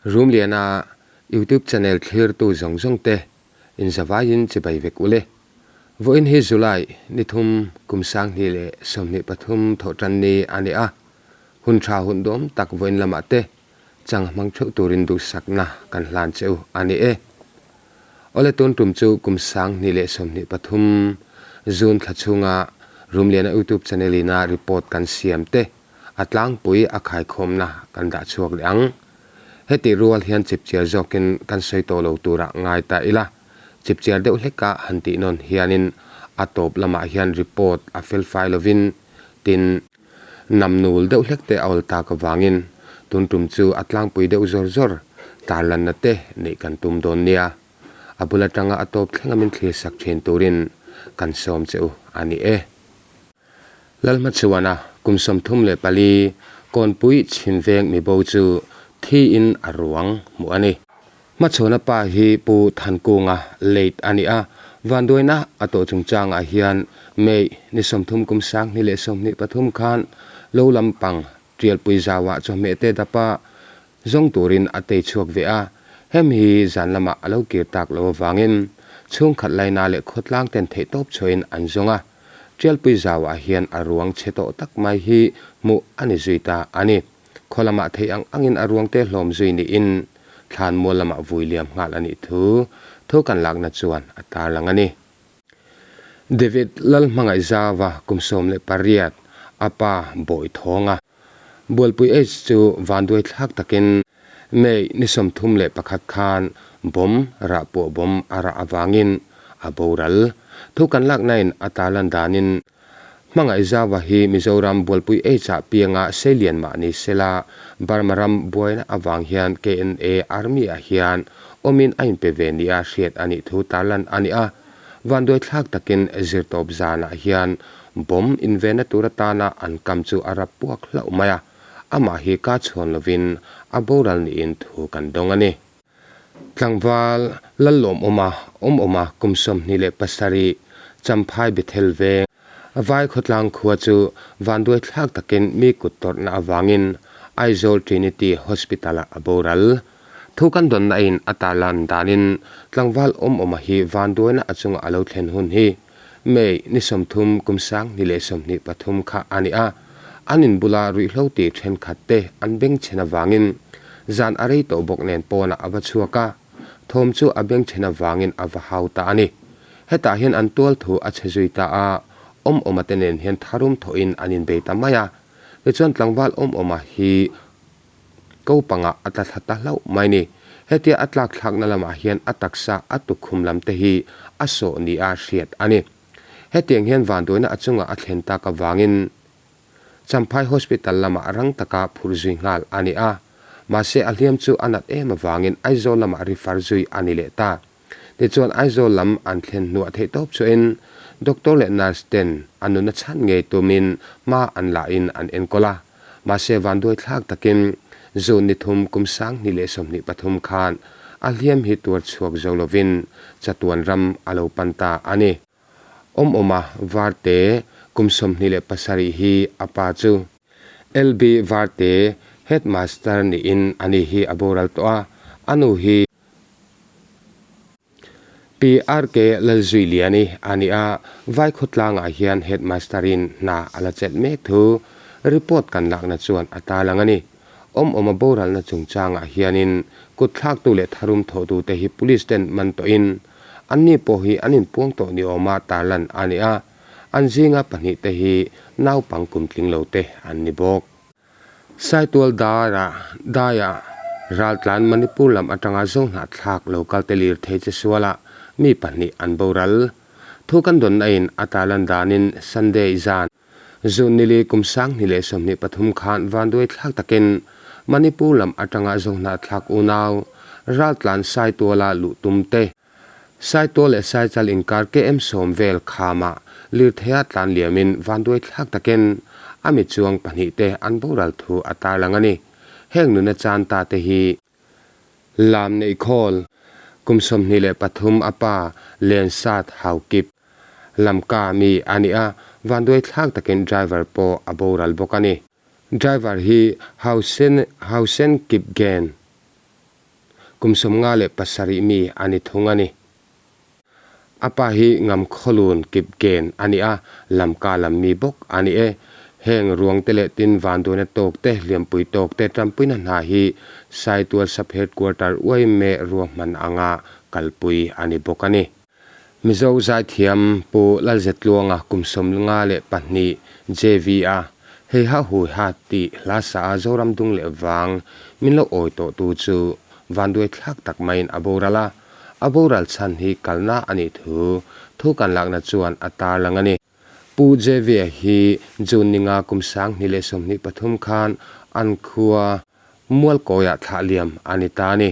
Rumliana YouTube channel thlirtu zawng zawng te inzavaiin chibai vek ule. Vawiin hi July ni thum kum 2023 thawhtan ni a ni a, hun tha hun duam tak vawiin lamah te chang hmang theuh turin duhsakna kan hlan che u a ni e. Awle tun tum chu kum 2023 June thla chhunga Rumliana YouTube channel ina report kan siam te a tlangpui a khaikhawmna kan dah chhuak leh ang. Heti rual hian chipchiar zawkin kan sawi tawh lo turah ngai ta ila, chipchiar deuh hleka han tih nawn hianin a tawp lamah hian report a felfai lovin tin, namnul deuh hlek te a awl tak avangin tun tum chu a tlangpui deuh zawr zawr tarlanna te neih kan tum dawn nia. A bul atanga a tawp thlenga min thlir sak thin turin kan sawm che u a ni e. Lalhmachhuana kum 34 Kawnpui Chhimveng mibo chu thiin a ruang hmuh a ni. Hmachhuana pa hi Pu Thankunga late a ni a, vanduaina a tawh chungchangah hian May ni 30 kum 2023 khan lo lampang Tialpui zauah chawhmeh te dapa zawng turin a tei chhuak ve a, hemi hi zan lamah a lo kir tak lo avangin chhungkhat laina leh khawtlang ten theihtawp chhuahin an zawng a, Tialpui zauah hian a ruang chhe tawh tak mai hi hmuh a ni zui ta a ni. Khaw lamah theih ang angin a ruang te hlawm zui niin thlan mual lamah vui liam nghal a nih thu thu kan lakna chuan a tarlang a ni. David Lalhmangaihzauva kum 18 a pa Bawi Thawnga Bualpui H chu vanduai thlak takin May ni 31 khan bomb rahpuah bomb a rah avangin a boral. Thu kan laknain a tarlan danin Hmangaihzauva hi Mizoram Bualpui H-ah pianga seilian mah ni sela Burma ram buaina avang hian KNA Army-ah hian awmin a inpe ve nia hriat a nih thu tarlan a ni a. Vanduai thlak takin zirtawp zanah hian bomb invenna tur atana an kam chu a rap puak hlauh mai a, amah hi ka chhuan lovin a boral niin thu kan dawng a ni. Tlangval Lallawmawma awm awma kum 27 Champhai Bethel veng Vai khawtlang khua chu vanduai thlak takin mi kut tawrhna avangin Aizawl Trinity Hospital-ah a boral. Thu kan dawnna in a tarlan danin tlangval awm awma hi vanduaina a chunga a lo thlen hun hi May ni 30 kum 2023 kha a ni a, an in bula ruihhlo ti thenkhat te an bengchhen avangin zan a rei tawh bawk nen pawnah a va chhuak a, thawm chu a bengchhen avangin a va hau ta a ni. Hetah hian an tual thu a chhe zui ta a, awm awma te nen hian tharum thawhin an inbei ta mai a, tichuan tlangval awm awma hi Ko pangah a tla thla ta hlauh mai ni. Hetia a tlak thlakna lamah hian a taksa a tukkhum lam te hi a sawh nia hriat a ni. Hetiang hian vanduaina a chungah a thlen tak avangin Champhai Hospital lamah rang taka phur zui nghal a ni a. Mahse a hliam chu a nat em avangin Aizawl lamah refer zui a ni leh ta. Tichuan Aizawl lam an thlen hnuah theihtawp chuahin doctor leh nurse ten a nuna chhan ngei tumin hma an lahin an enkawl a. Mahse vanduai thlak takin June ni 3 kum 2023 khan a hliam hi tuar chhuak zo lovin chatuan ram a lo pan ta a ni. Awm awma Varte kum 27 hi a pa chu LB Varte headmaster niin ani hi a boral tawh a, a nu hi Pi RK Lalzuiliani a ni a, Vai khawtlangah hian headmaster-in hna a la chelh mek thu report kan lakna chuan a tarlang a ni. Awm awma boralna chungchangah hianin kut thlaktu leh tharum thawhtute hi police ten man tawhin anni pawh hi an inpuang tawh ni awma tarlan a ni a, an zinga pahnihte hi naupang kum tling lote an ni bawk. Saitual darah daiah raltlan Manipur lam atanga zo hnahthlak lo kal te lir thei che sualah mi pahnih an boral. Thu kan dawnna in a tarlan danin Sunday zan June nili kum 2023 khan vanduai thlak takin Manipur lam atanga zo hnahthlak unau raltlan Saituala luh tum te Saitual leh Saichal inkar KM 10 vel khamah lirtheia tlan liamin vanduai thlak takin a mi chuang pahnih te an boral thu a tarlang a ni. Heng nuna chan ta te hi Lam neih khawl kum 23 a pa Lensat Haukip Lamka mi a ni a, vanduai thlak takin driver pawh a boral bawk a ni. Driver hi Hausen Hausen Kipgen. Kum 57 mi a ni thung a ni. A pa hi Ngam Khawlun Kipgen a ni a, Lamka lam mi bawk a ni e. Heng ruang te leh tin vanduaina tawk te, hliampui tawk te tanpuina hna hi Saitual Sub Headquarter uaime ruahman anga kalpui a ni bawk a ni. Mizo zaithiam Pu Lalzetluanga kum 52 JV a Hei ha hui ha tih hla sa a Zoram dung leh vang min lo awi tawh tu chu vanduai thlak tak maiin a boral a, a boral chhan hi kalna a nih thu thu kan lakna chuan a tarlang a ni. Pu JV a hi June ninga kum 2023 khan an khua Mualkawiah thlah liam a ni ta a ni.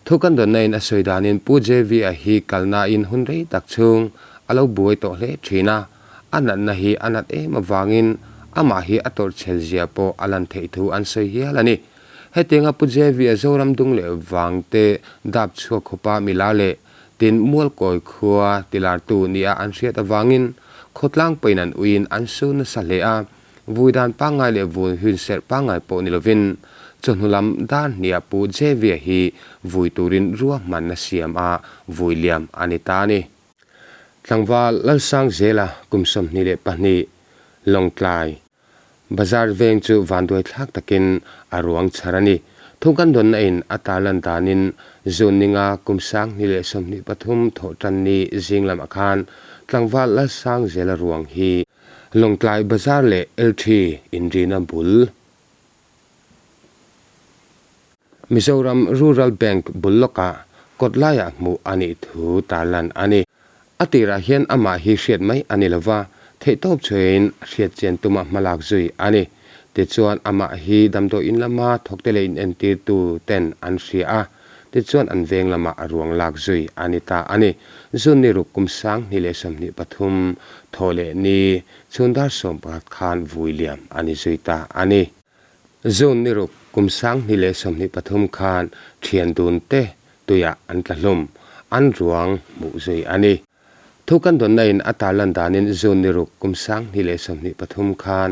Thu kan dawnna in a sawi danin Pu JV a hi kalnain hun rei tak chhung a lo buai tawh hle thin a, a natna hi a nat em avangin amah hi a tawrhchhel zia pawh a lan theih thu an sawi hial a ni. Hetianga Pu JV a Zoram dung leh vangte dap chhuak khawpa mila leh tin Mualkawi khua tilartu nia an hriat avangin khawtlang pawhin an uiin an su nasa hle a, Vui dan pangngai leh vui hun serh pangngai pawh ni lovin chawhnu lam dar hniah Pu Jevia hi vui turin ruahmanna siam a vui liam a ni ta a ni. Tlangval Lalsangzela kum 22 Lawngtlai Bazar veng chu vanduai thlak takin a ruang chhar a ni. Thung kan dawnna in a tarlan danin June ninga kum 2023 thawhtanni zing lamah khan Tlangval Lalsangzela ruang hi Lawngtlai Bazar leh LT inrina bul, Mizoram Rural Bank bul lawkah kawt laiah hmuh a nih thu tarlan a ni. A tirah hian amah hi hriat mai a ni lova, theihtawp chhuahin hriatchian tuma hmalak zui a ni. Tichuan amah hi damdawiin lama thawkte leh inentirtu ten an hria a. Tichuan an veng lamah a ruang lak zui a ni ta a ni. June ni ruk kum 2023 thaw leh ni chhun dar 11 khan vui liam a ni zui ta a ni. June ni ruk kum 2023 khan thian dun te tuiah an tla hlum, an ruang hmuh zui a ni. Thu kan dawnna in a tarlan danin June ni ruk kum 2023 khan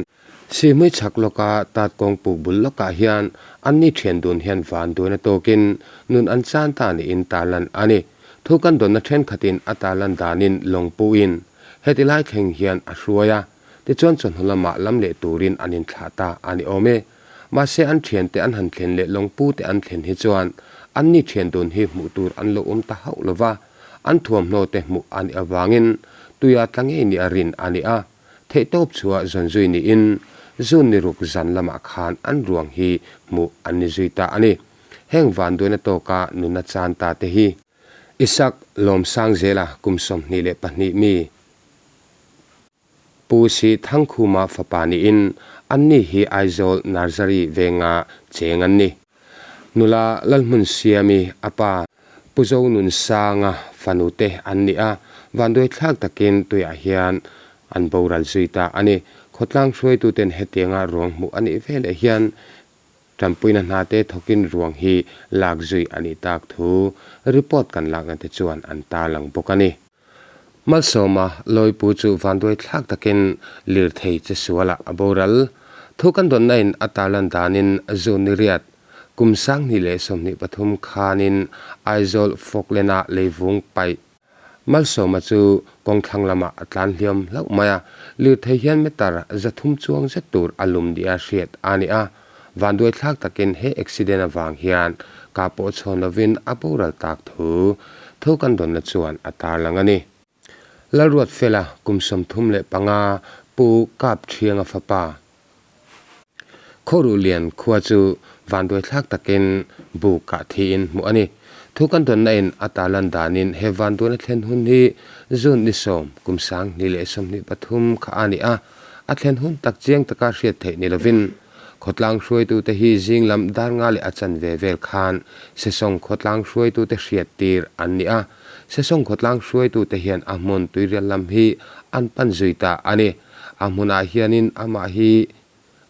Sihmui chhak lawka tat kawng puk bul lawkah hian anni thian dun hian van duaina tawkin nun an chan ta niin tarlan a ni. Thu kan dawnna thenkhatin a tarlan danin lawng puhin heti lai thleng hian a hruai a, tichuan chawhnu lamah lam leh turin an inthlah ta a ni awm e. Mahse an thiante an han thlen leh lawng pute an thlen hi chuan anni thian dun hi hmuh tur an lo awm ta hauh lova, an thuamhnaw te hmuh a nih avangin tuia tla ngei nia rin a ni a. Theihtawp chhuah zawn zui niin June ni ruk zan lamah khan an ruang hi hmuh an ni zui ta a ni. Heng vanduaina tawka nuna chan ta te hi Isak Lawmsangzela kum 22 mi Pu Si Thangkhuma fapa niin anni hi Aizawl Nursery venga cheng an ni. Nula Lalhmunsiami a pa Pu Zonunsanga fanu te an ni a, vanduai thlak takin tuiah hian an boral zui ta a ni. Khawtlang hruaituten hetianga ruang hmuh a nih veleh hian tanpuina hna te thawkin ruang hi lak zui a nih tak thu report kan lakna te chuan an tarlang bawk a ni. Malsawma Lawipu chu vanduai thlak takin lirthei che sualah a boral. Thu kan dawnna in a tarlan danin June ni riat Kum 2023 khanin Aizawl Falkland-ah leivung paih Malsawma chu kawngthlang lamah a tlan hliam hlauh mai a, lirthei hian meter 300 chuang zet tur a lum nia hriat a ni a. Vanduai thlak takin he accident avang hian ka pawh chhawn lovin a boral tak thu thu kan dawnna chuan a tarlang a ni. Lalruatfela kum 35 Pu Kapthianga fapa Khawruh lian khua chu vanduai thlak takin buk kah thiin hmuh a ni. Thu kan dawnna in a tarlan danin he vanduaina thlen hun hi June ni 10 kum 2023 kha a ni a, a thlen hun tak chiang taka hriat theih ni lovin khawtlang hruaitute hi zing lam dar nga leh a chanve vel khan Sesawng khawtlang hruaitute hriat tir an ni a, Sesawng khawtlang hruaitute hian a hmun tuirial lam hi an pan zui ta a ni. A hmunah hianin amah hi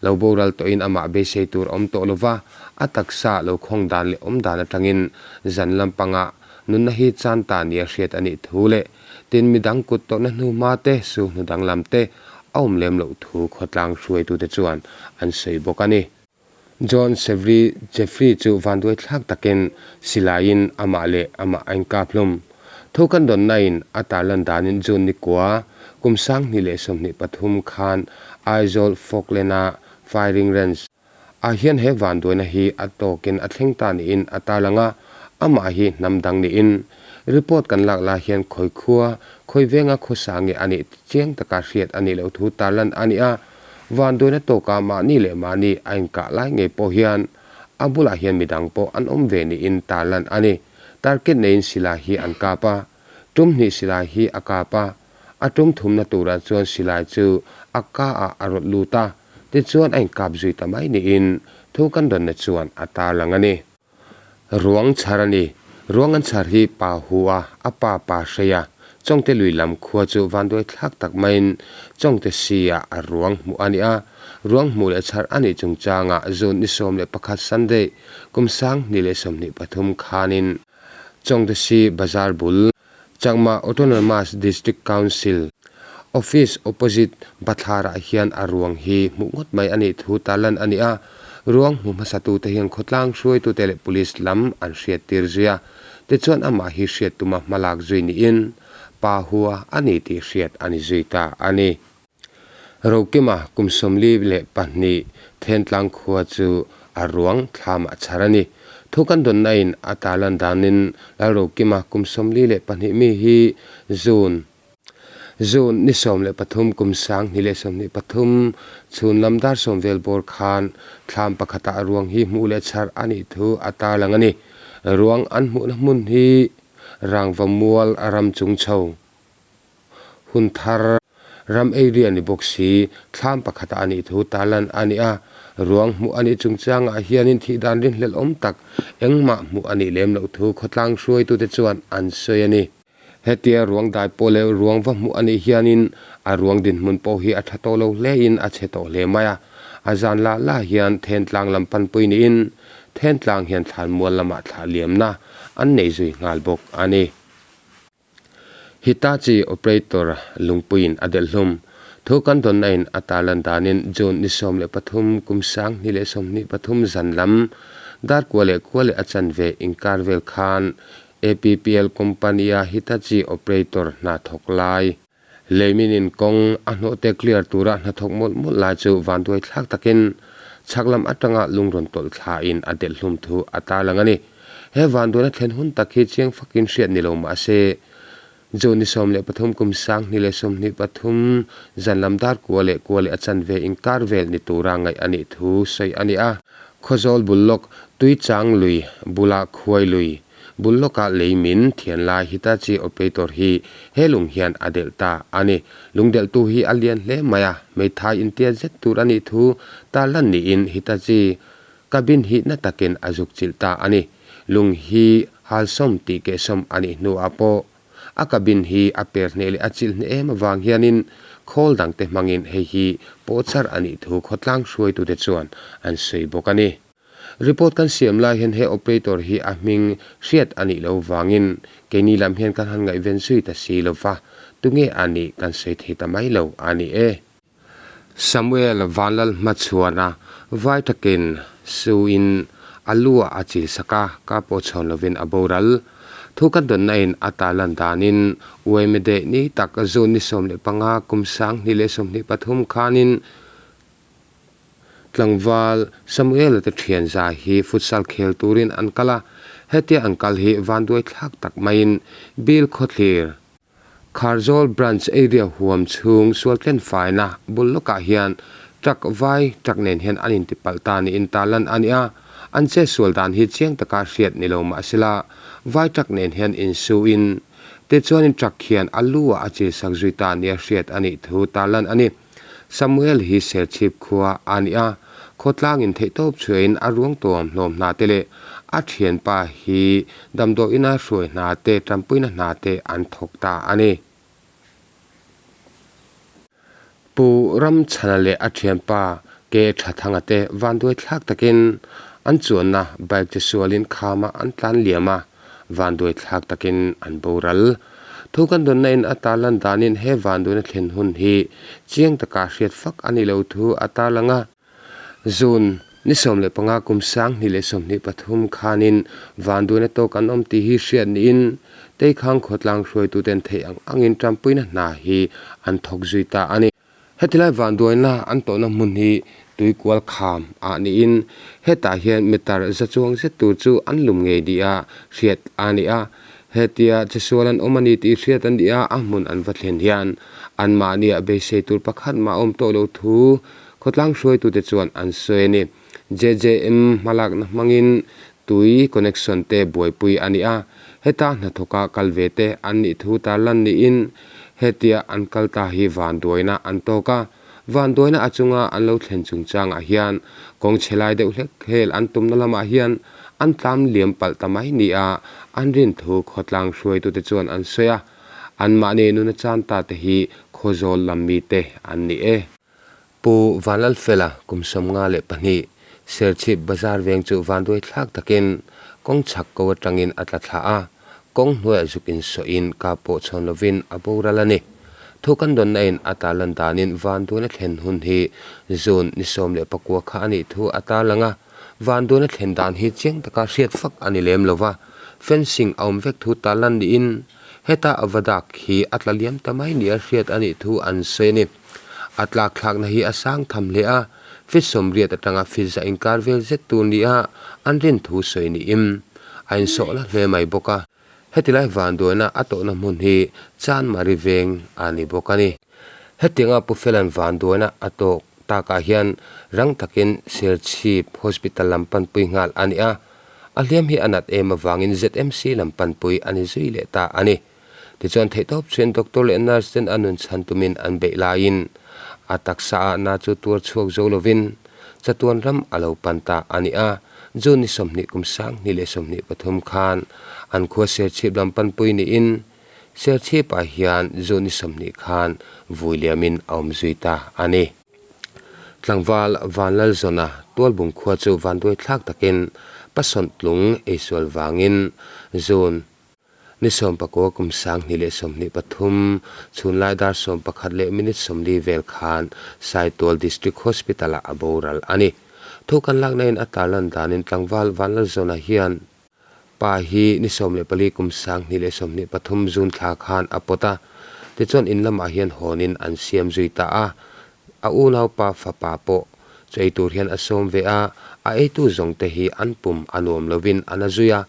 lo boral tawhin amah beisei tur a awm tawh lova, a taksa lo khawng dan leh awm dan atangin zan lampangah nunna hi chan ta nia hriat a nih thu leh tin midang kut tawrhna hnu hma te, su hnu danglam te a awm lem loh thu khawtlang hruaitute chuan an sawi bawk a ni. John Sevry Jeffrey chu vanduai thlak takin silaiin amah leh amah a inkap hlum. Thu kan dawnnain a tarlan danin June nikua kum 2023 khan Aizawl Falkland-a firing range ah hian he vanduaina hi a tawkin a thleng ta niin a tarlang a, amah hi hnam dang niin report kan lak lai hian khawi khua khawi venga khawsa nge a nih chiang taka hriat a nih loh thu tarlan a ni a. Vanduaina tawkah mahni leh mahni a inkah lai ngei pawh hian a bulah hian midang pawh an awm ve niin tarlan a ni. Target neiin silai hi an kap a, tum hnih silai hi a kap a, a tum thumna turah chuan silai chu a ka ah a rawt lut a, tichuan a inkap zui ta mai niin thu kan dawnna chuan a tarlang a ni. Ruang chhar a ni. Ruang an chhar hi pa hu a, a pa pa hrei a. Chawngte lui lam khua chu vanduai thlak tak maiin Chawngte si ah a ruang hmuh a ni a. Ruang hmuh leh chhar a nih chungchangah June ni 11 Sunday kum 2023 khanin Chawngte si bazar bul Chakma Autonomous District Council Office opposite Bathlarah hian a ruang hi hmuh ngawt mai a nih thu tarlan a ni a, ruang hmu hmasatute hian khawtlang hruaitute leh police lam an hriattir zui a, tichuan amah hi hriat tuma hmalak zui niin pa hua a ni tih hriat a ni zui ta a ni. Rokima kum 42 Thentlang khua chu a ruang thlamah chhar a ni. Thu kan dawnna in a tarlan danin Lalrokima kum 42 mi hi June June ni 13 kum 2023 chhun lam dar 10 vel bawr khan thlam pakhatah ruang hi hmuh leh chhar a nih thu a tarlang a ni. Ruang an hmuhna hmun hi Rangva mual a ram chung chho. Hun thar ram area ni bawk si, thlam pakhatah a nih thu tarlan a ni a. Ruang hmuh a nih chungchangah hianin thih dan rinhlelh awm tak engmah hmuh a nih lem loh thu khawtlang hruaitute chuan an sawi a ni. Hetia ruang dai pawh leh ruang va hmuh a nih hianin a ruang dinhmun pawh hi a tha tawh lo hlein a chhe tawh hle mai a. A zan lah lah hian Thentlang lam panpui niin Thentlang hian thlanmual lamah thlah liamna an nei zui nghal bawk a ni. Hitachi operator lungpuiin a delh hlum. Thu kan dawnna in a tarlan danin June ni 13 kum 2023 zan lam dar kua leh kua leh a chanve inkar vel khan APPL company a Hitachi operator hna thawk lai Leimin in kawng a hnawhte clear tura hnathawk mawlh mawlh lai chu vanduai thlak takin chhak lam atanga lung rawn tawlh thla in a delh hlum thu a tarlang a ni. He vanduaina thlen hun tak hi chiang fakin hriat ni lo mah se, June ni 13 kum 2023 zan lam dar kua leh kua leh a chanve inkar vel ni tura ngaih a nih thu sawi a ni a. Khawzawl bul lawk Tuichang lui bula khuai lui bul lawkah lei min thian lai Hitachi operator hi he lung hian a delh ta a ni. Lung delhtu hi a lian hle mai a, hmeithai intiat zet tur a nih thu tarlan niin Hitachi Cabin hi na takin a zuk chilh ta a ni. Lung hi halsawm tih kehsawm a nih hnuah pawh a cabin hi a per hneh leh a chilh hneh em avang hianin khawl dangte hmangin hei hi pawhchar a nih thu khawtlang hruaitute chuan an sawi bawk a ni. Report kan siam lai hian he operator hi a hming hriat a nih loh vangin keini lam hian kan han ngaihven zui ta si lo va, tunge a nih kan sawi thei ta mai lo a ni e. Samuel Vanlal hmachhuana vai takin Su-in a lu ah a chil sak a, ka pawh chhawn lovin a boral. Thu kan dawnna in a tarlan danin Uaimedeh ni tak June ni 15 kum 2023 khanin tlangval Samuel-a te thian za hi futsal khel turin an kal a, hetia an kal hi vanduai thlak tak maiin Bill Khawthlir Kharzawl Branch area huam chhung sualtlen faina bul lawkah hian truck vai truck nen hian an intipalh ta niin tarlan a ni a, an che sual dan hi chiang taka hriat ni lo mahsela vai truck nen hian insuin tichuanin truck hian a lu ah a chilsak zui ta nia hriat a nih thu tarlan a ni. Samuel hi Serchhip khua a ni a, khawtlangin theihtawp chhuahin a ruang tuam hlawm hna te leh a thianpa hi damdawiina hruai hna te tanpuina hna te an thawk ta a ni. Pu Ramchhana leh a thianpa Ke Thathanga te vanduai thlak takin an chuanna bike che sualin khama an tlan liam a, Vanduai thlak takin an boral. Thu kan dawnna in a tarlan danin he vanduaina thlen hun hi chiang taka hriat fak a ni lo thu a tarlang a. June Ni 15 kum 2023 khanin vanduaina tawk an awm tih hi hriat niin Teikhang khawtlang hruaituten theih ang angin tanpuina hna hi an thawk zui ta a ni. Hetilai vanduaina an tawhna hmun hi tuikual kham ah niin hetah hian meter za chuang zet tur chu an lum ngei ni a hriat a ni a. Hetia chesual an awm a ni tih hriat a ni a, a hmun an va thlen hian anmahniah beisei tur pakhat mah a awm tawh lo thu khawtlang hruaitute chuan an sawi a ni. JJM hmalakna hmangin tui connection te buaipui a ni a, heta hnathawka kal ve te an nih thu tarlan niin hetia an kal ta hi vanduaina an tawk a, vanduaina a chunga an lo thlen chungchangah hian kawng chhe lai deuh hlek hel an tumna lamah hian an tlam liam palh ta mai nia an rin thu khawtlang hruaitute chuan an sawi a, anmahni nuna chan ta te hi Khawzawl lam mite an ni e. Pu Vanlalfela kum 52, Serchhip Bazar veng chu vanduai thlak takin kawng chhak ko atangin a tla thla a, kawng hnuaiah zuk insawhin kap pawh chhawn lovin a boral a ni. Thu kan dawnna in a tarlan danin vanduaina thlen hun hi June ni 19 kha a nih thu a tarlang a, vanduaina thlen dan hi chiang taka hriat fak a ni lem lova, fencing a awm vek thu tarlan niin heta a va dak hi a tla liam ta mai nia hriat a nih thu an sawi a ni. A tlak thlakna hi a sang tham hle a, feet 80 atanga feet 100 inkar vel zet tur nia an rin thu sawi niin a insawhla hle mai bawk a. Heti lai vanduaina a tawhna hmun hi Chanmari veng a ni bawk a ni. Hetianga Pu Felan vanduaina a tawk takah hian rang takin Serchhip Hospital lam panpui nghal a ni a, a hliam hi a nat em avangin ZMC lam panpui a ni zui leh ta a ni. Tichuan theihtawp chuan doctor leh nurse ten a nun chhan tumin an beih laiin a taksa ah na chu tuar chhuak zo lovin chatuan ram a lo pan ta a ni a. June ni 20 kum 2023 khan an khua Serchhip lam panpui niin Serchhip ah hian June ni 20 khan vui liamin a awm zui ta a ni. Tlangval Vanlalzawna tualbung khua chu vanduai thlak takin pasawmtlung eisual vangin June Ni 19 kum 2023 chhunlai dar 11 leh minute 40 vel khan Saitual District Hospital-ah a boral a ni. Thu kan lakna in a tarlan danin tlangval Vanlalzawna hian pa hi ni 14 kum 2023 June thla khan a pawt a, tichuan in lamah hian hawnin an siam zui ta a, a unaupa fapa pawh chu ei tur hian a sawm ve a, a eitu zawng te hi an pum a nuam lovin an a zui a,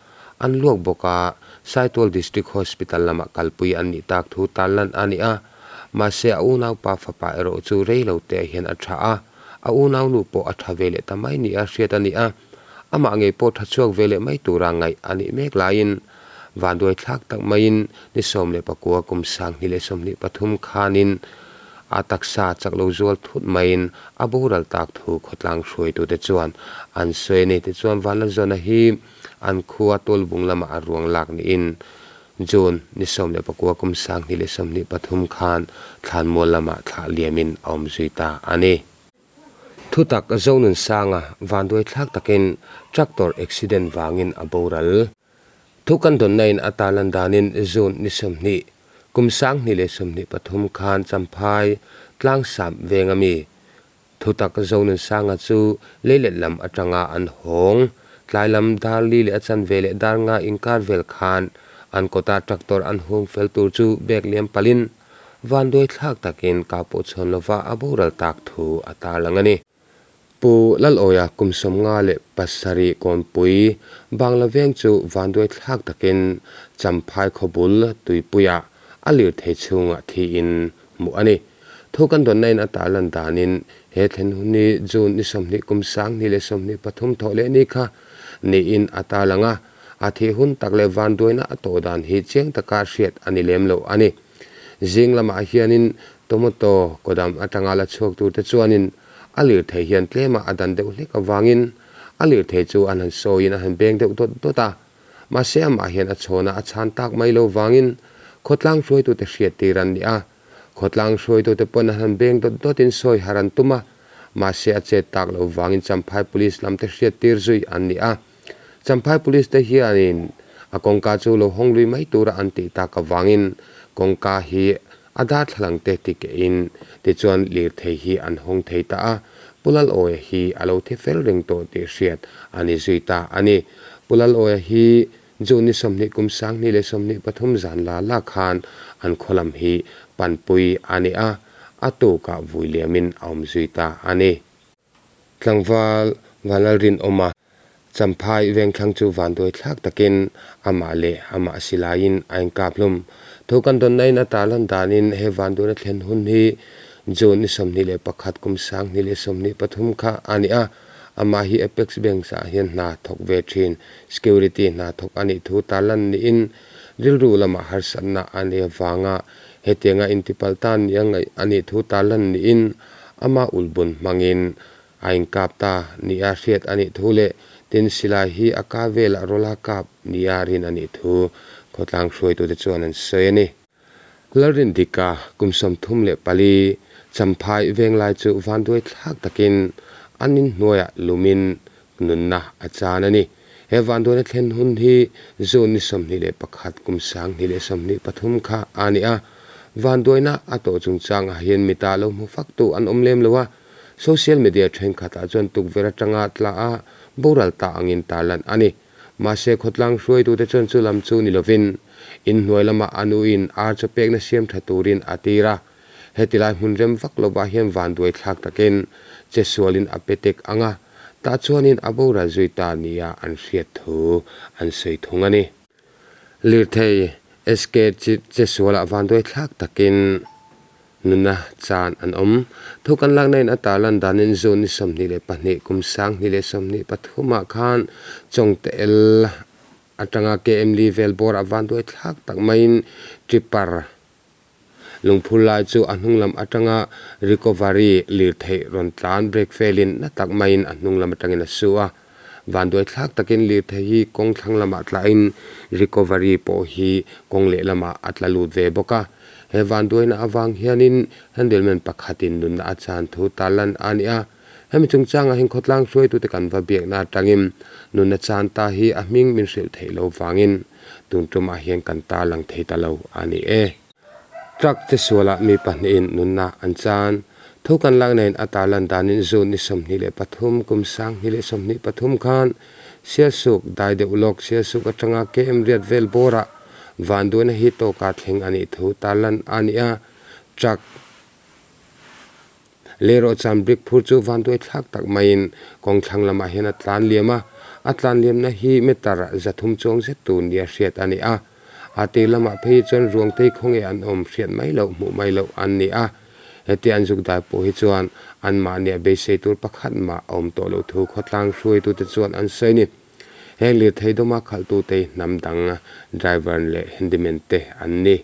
An luak bawk a, Saitual District Hospital lamah kalpui an nih tak thu tarlan a ni a, mahse a unaupa fapa erawh chu rei lo te hian a tha a, a unaunu pawh a tha ve leh ta mai nia hriat a ni a, amah ngei pawh tha chhuak ve leh mai tura ngaih a nih mek laiin vanduai thlak tak maiin ni 19 kum 2023 khanin a taksa chak lo zual thut maiin a boral tak thu khawtlang hruaitute chuan an sawi a ni. Tichuan Vanlalzawna hi An khua Tualbung lamah a ruang lak niin June ni 19 kum 2023 khan Thlanmual lamah thlah liamin a awm zui ta a ni. Thutak Zonunsanga vanduai thlak takin tractor accident vangin a boral. Thu kan dawnna in a tarlan danin June ni 20 kum 2023 khan Champhai Tlangsam veng ami Thutak Zonunsanga chu leilet lam atanga an hawng. Tlai lam dar li leh a chanve leh dar nga inkar vel khan an kawta tractor an hung fel tur chu bag liam palhin vanduai thlak takin ka pawh chhawn lova a boral tak thu a tarlang a ni. Pu Lalawia kum 57 Kawnpui Bangla veng chu vanduai thlak takin Champhai khawbul tuipuiah a lirthei chhungah thiin hmuh a ni. Thu kan dawnna in a tarlan danin he thlen hun hi June ni 20 kum 2023 thawh leh ni kha niin a tarlang a, a thih hun tak leh vanduaina a tawh dan hi chiang taka hriat a ni lem lo a ni. Zing lamah hianin tomato kawdam atanga la chhuak turte chuanin a lirthei hian tlema a dan deuh hlek avangin a lirthei chu an han sawiin a han beng deuh dawt dawt a, mahse amah hian a chhawna a chhan tak mai lo vangin khawtlang hruaitute hriat tir an ni a. Khawtlang hruaitute pawn an han beng dawt dawtin sawi har an tum a, mahse a chet tak loh vangin Champhai Police lamte hriat tir zui an ni a. Champhai Police te hianin a kawngka chu lo hawng lui mai tura an tih tak avangin kawngka hi a darthlalang te ti kehin tichuan lirthei hi an hawng thei ta a. Pu Lalawia hi a lo thi fel reng tawh tih hriat a ni zui ta a ni. Pu Lalawia hi June ni 20 kum 2023 zan la la khan an khaw lam hi panpui a ni a, a tukah vui liamin a awm zui ta a ni. Tlangval Vanlalrinawma Champhai vengthlang chu vanduai thlak takin amah leh amah silaiin a inkap hlum. Thu kan dawnnain a tarlan danin he vanduaina thlen hun hi June ni 21 kum 2023 kha a ni a, amah hi Apex Banks ah hian hna thawk ve thin security hna thawk a nih thu tarlan niin rilru lamah harsatna a nei avanga hetianga intipalh tan nia ngaih a nih thu tarlan niin amah ulhbun hmangin A inkap ta nia hriat a nih thu leh tin silai hi a ka velah rawla kap nia rin a nih thu khawtlang hruaitute chuan an sawi a ni. Lalrindika kum 34 Champhai venglai chu vanduai thlak takin an inhnuaiah lumin nunna a chan a ni. He vanduaina thlen hun hi June ni 21 kum 2023 kha a ni a, vanduaina a tawh chungchangah hian mita lo hmu faktu an awm lem lo a, Social media thenkhatah chuan tukverh atanga tla a boral ta angin tarlan a ni. Mahse khawtlang hruaitute chuan chu lam chu ni lovin inhnuai lamah a nuin ar chaw pekna siam tha turin a tir a. Heti lai hmun rem vak lovah hian vanduai thlak takin che sualin a pe tek ang a, tah chuanin a boral zui ta nia an hriat thu an sawi thung a ni. Lirthei SK che sualah vanduai thlak takin Nuna chan an awm. Thu kan lakna in a tarlan danin June ni 22 kum 2023 ah khan Chawngte el atanga KM Li vel bawr a vanduai thlak tak maiin Tripper lungphur lai chu a hnung lam atanga recovery lirtheih rawn tlan brake fail in na tak maiin a hnung lam atangin a su a. Vanduai thlak takin lirthei hi kawng thlang lamah tlahin recovery pawh hi kawng lehlamah a tla lut ve bawk a. He vanduaina avang hianin handleman pakhatin nunna a chan thu tarlan a ni a. Hemi chungchangah hian khawtlang hruaitute kan va biakna atangin nunna chan ta hi a hming min hrilh theih lo vangin tun tumah hian kan tarlang thei ta lo a ni e. Truck te sualah mi pahnihin nunna an chan. Thu kan lak nen a tarlan danin June ni 23 kum 2023 khan Sialsuk dai deuh lawk Sialsuk atanga KM riat vel bawrah vanduaina hi tawka thleng a nih thu tarlan a ni a. Truck Leirawh chan brick phur chu vanduai thlak tak maiin kawng thlang lamah hian a tlan liam a, a tlan liamna hi meter 300 chuang zet tur nia hriat a ni a. A tir lamah phei chuan ruangtei khawnge an awm hriat mai loh hmuh mai loh an ni a. Hetia an zuk dai pawh hi chuan anmahnia beisei tur pakhat mah a awm tawh loh thu khawtlang hruaitute chuan an sawi a ni. Heng lirthei dawma khalhtute hnam dang driver leh handyman te an ni.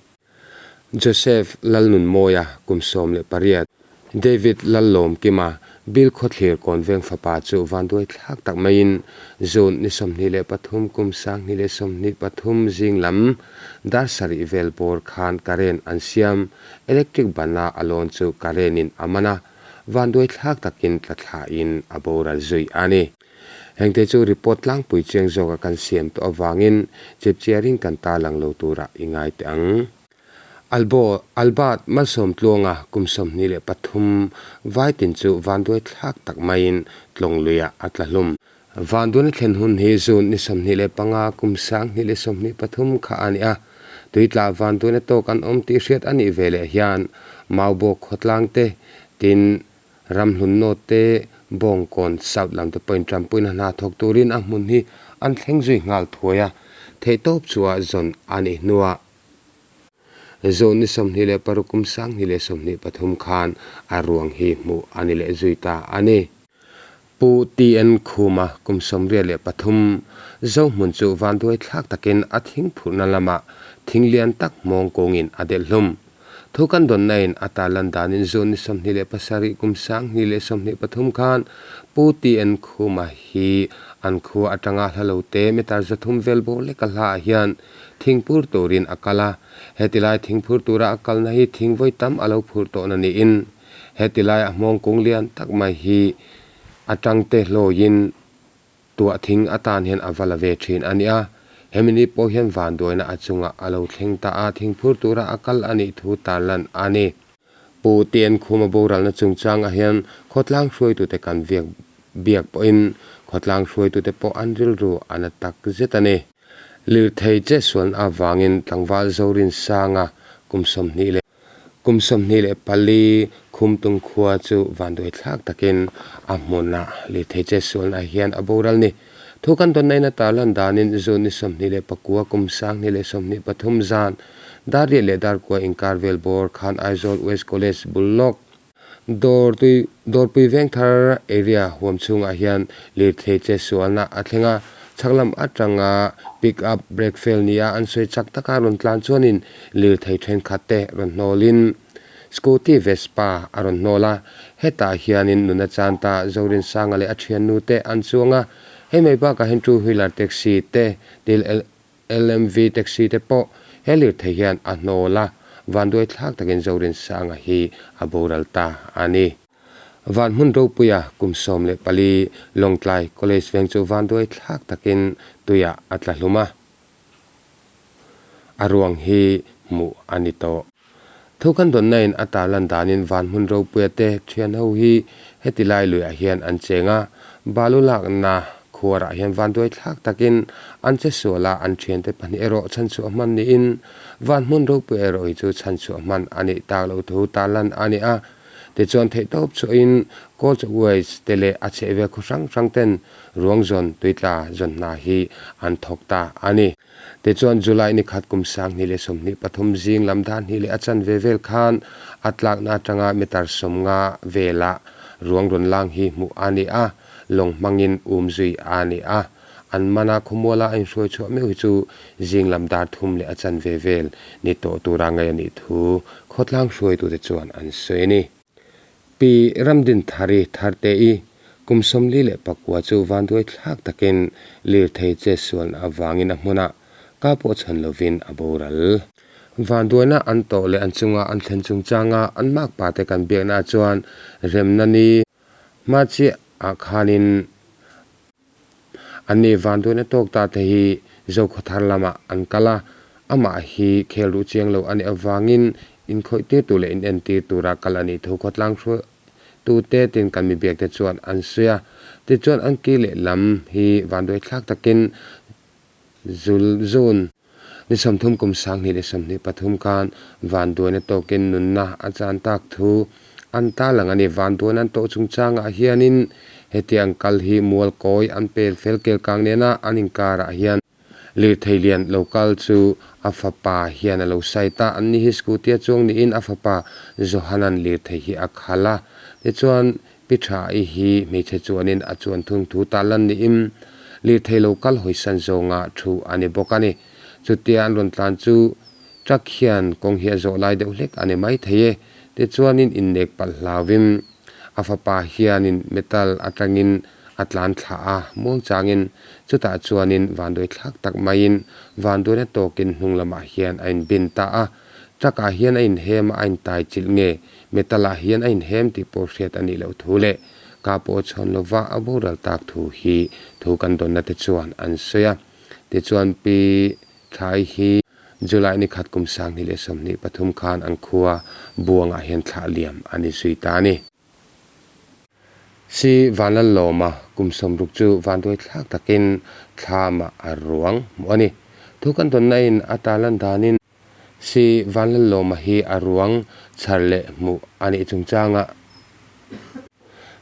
Joseph Lalnunmawia kum 18, David Lallawmkima, Bill Khawthlir Kawnveng fapa chu vanduai thlak tak maiin June ni 23 kum 2023 zing lam dar sarih vel bawr khan current an siam electric bana a lawn chu current in a man a, vanduai thlak takin tla thlain a boral zui a ni. Hengte chu report tlangpui chiang zawka kan siam tawh avangin chipchiarin kan tarlang lo turah i ngai teh ang. Albo, Albert Malsawmtluanga kum 23 vaitin chu vanduai thlak tak maiin tlawng luiah a tla hlum. Vanduaina thlen hun hi June ni 25 kum 2023 kha a ni a, tuitla vanduaina tawk an awm tih hriat a nih veleh hian Maubawk khawtlangte tin Ramhlun North te Bawngkawn South lam te pawhin Trampuina hna thawk turin a hmun hi an thleng zui nghal thuai a, theihtawp chua zawn a nih hnuah Zawn ni 26 kum 2023 khan a ruang hi hmuh a ni leh zui ta a ni. Pu TN Khuma kum 83 Zohmun chu vanduai thlak takin a thing phurhna lamah thing lian tak hmawng kawngin a delh hlum. Thu kan dawnna in a tarlan danin June ni 27 kum 2023 khan Pu TN Khuma hi an khua atanga hla lo te meter 300 vel bawr leka hla ah hian thingphur turin a kal a. Hetilai thingphur tura a kalna hi thing vawi tam a lo phur tawhna niin hetilai a hmawng kung lian tak mai hi atangte hlawiin Tuah thing atan hian a va la ve thin a nia. Hemi ni pawh hian vanduaina a chungah a lo thleng ta a, thingphur tura a kal a nih thu tarlan a ni. Pu TN Khuma boralna chungchangah hian khawtlang hruaitute kan viak biak pawhin khawtlang hruaitute pawh an rilru a na tak zet a ni. Lirthei che sualna avangin tlangval Zorinsanga kum 24 leh kum 24 Khumtung khua chu vanduai thlak takin a hmunah lirthei che sualna hian a boral ni. Thu kan dawn nain a tarlan danin June ni 29 kum 2023 zan dar riat leh dar kua inkar vel bawr khan Aizawl West College bul lawk Dawrtui Dawrpui Vengthar area huam chhungah hian lirthei che sualna a thleng a, chhak lam atanga pick up brake fail nia an sawi chak taka rawn tlan chuanin lirthei thenkhat te rawn hnawlin Scooty Vespa a rawn hnawl a, hetah hianin nuna chan ta Zorinsanga leh a thiannu te an chuang a, hei mai bakah hian two wheeler taxi te til LMV taxi te pawh he lirthei hian a hnawl a, vanduai thlak takin Zorinsanga hi a boral ta a ni. Van hmun ropuia kum 14 Lawngtlai College veng chu vanduai thlak takin tuiah a tla hlum a. A ruang hi hmuh a ni tawh. Thu kan dawnna in a tarlan danin van hmun ropuia te thian ho hi heti lai luiah hian an cheng a, balu lakna khuarah hian vanduai thlak takin an che sual a, an thiante pahnih erawh chhanchhuah hman niin van hmun ropuia erawh hi chu chhanchhuah hman a nih tak loh thu tarlan a ni a. Tichuan theihtawp chhuahin Coach Ways te leh a chhehvel khaw hrang hrang ten ruang zawn tuitla zawn hna hi an thawk ta a ni. Tichuan July ni khat kum 2023 zing lam dar hnih leh a chanve vel khan a tlakna atanga meter 50 velah ruang rawn lang hi hmuh a ni a, lawng hmangin um zui a ni a. An mana khawmuala a inhruai chhuah meuh hi chu zing lam dar thum leh a chanve vel ni tawh tura ngaih a nih thu khawtlang hruaitute chuan an sawi a ni. Pi Ramdinthari Tharte-i kum 49 chu vanduai thlak takin lirthei che sualna avangin a hmunah ka pawh chhan lovin a boral. Vanduaina an tawh leh an chunga an thlen chungchanga an makpa te kan biaknaah chuan remna ni hma chiah ah khanin An ni vanduaina tawk ta te hi Zokhawthar lamah an kal a, amah hi khel ruh chiang lo a nih avangin inkhawih tir tur leh inentir tura kal a nih thu khawtlang hruaitute tin kan mi biakte chuan an sawi a. Tichuan an ki lehlam hi vanduai thlak takin Zul Zun ni 30 kum 2023 khan vanduaina tawkin nunna a chan tak thu an tarlang a ni. Vanduaina an tawh chungchangah hianin hetiang kal hi mual kawi an pel fel kel kang nena an inkarah hian lirthei lian lo kal chu a fapa hian a lo site a, anni hi scooty a chuang niin a fapa Johanan lirthei hi a khalh a. Tichuan Pi Tha-i hi hmeichhe chuanin a chuan thung thu tarlan niin lirthei lo kal hawisan zawnga thu a ni bawk a ni. Chutia an rawn tlan chu truck hian kawng hi a zawh lai deuh hlek a ni mai thei e. Tichuanin innek palh hlauvin a fapa hianin metal atangin a tlan thlah a, muang changin chutah chuanin vanduai thlak tak maiin vanduaina tawkin hnung lamah hian a inbin ta a. Truck ah hian a inhem a, a intai chilh nge? Metal ah hian a inhem tih pawh hriat a nih loh thu leh ka pawh chhawn lova a boral tak thu hi thu kan dawnna te chuan an sawi a. Tichuan Pi Thlai hi July ni khat kum 2023 khan an khua Buangah hian thlah liam a ni zui ta a ni. Si Vanlallawma kum 60 chu vanduai thlak takin thlamah a ruang hmuh a ni. Thu kan dawnna in a tarlan danin Si Vanlallawma hi a ruang chhar leh hmuh a nih chungchangah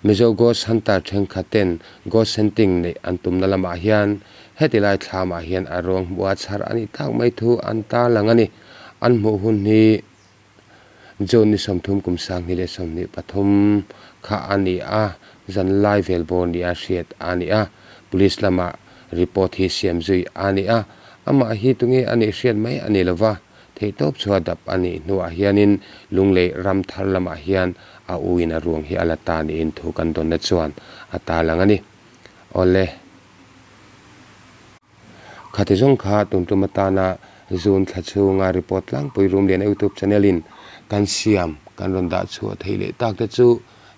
Mizo Ghost Hunter thenkhat ten Ghost Hunting neih an tumna lamah hian heti lai thlamah hian a ruang hmuh a chhar a nih tak mai thu an tarlang a ni. An hmuh hun hi June ni 30 kum 2023 kha a ni a, zan lai vel bawr nia hriat a ni a, Police lamah report hi siam zui a ni a, amah hi tunge a nih hriat mai a ni lova, theihtawp chhuah dap a nih hnuah hianin Lunglei ram thar lamah hian a uin a ruang hi a la ta niin thu kan dawnna chuan a tarlang a ni. Awle. Khati zawng kha tun tum atana June thla chhunga report tlangpui Rumliana YouTube channel in kan siam kan rawn dah chhuah theih leh tak te chu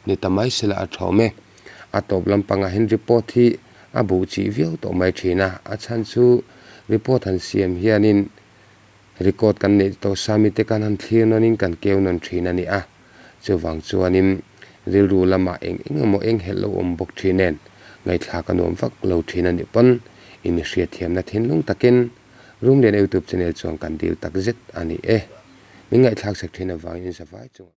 ni ta mai sela a thawm e. A tawp lampangah hian report hi a buh chih viau tawh mai thin a, a chhan chu report han siam hianin record kan neih tawh sa mite kan han thlir nawnin kan keu nawn thin a ni a. Chuvang chuanin rilru lamah eng eng emaw eng helh lo awm bawk thin nen ngaihthlak a nuam vak lo thin a nih pawn in hriatthiamna thinlung takin Rumlian YouTube channel chuan kan dil tak zet a ni e. Min ngaihthlak sak thin avangin in zavai chungah.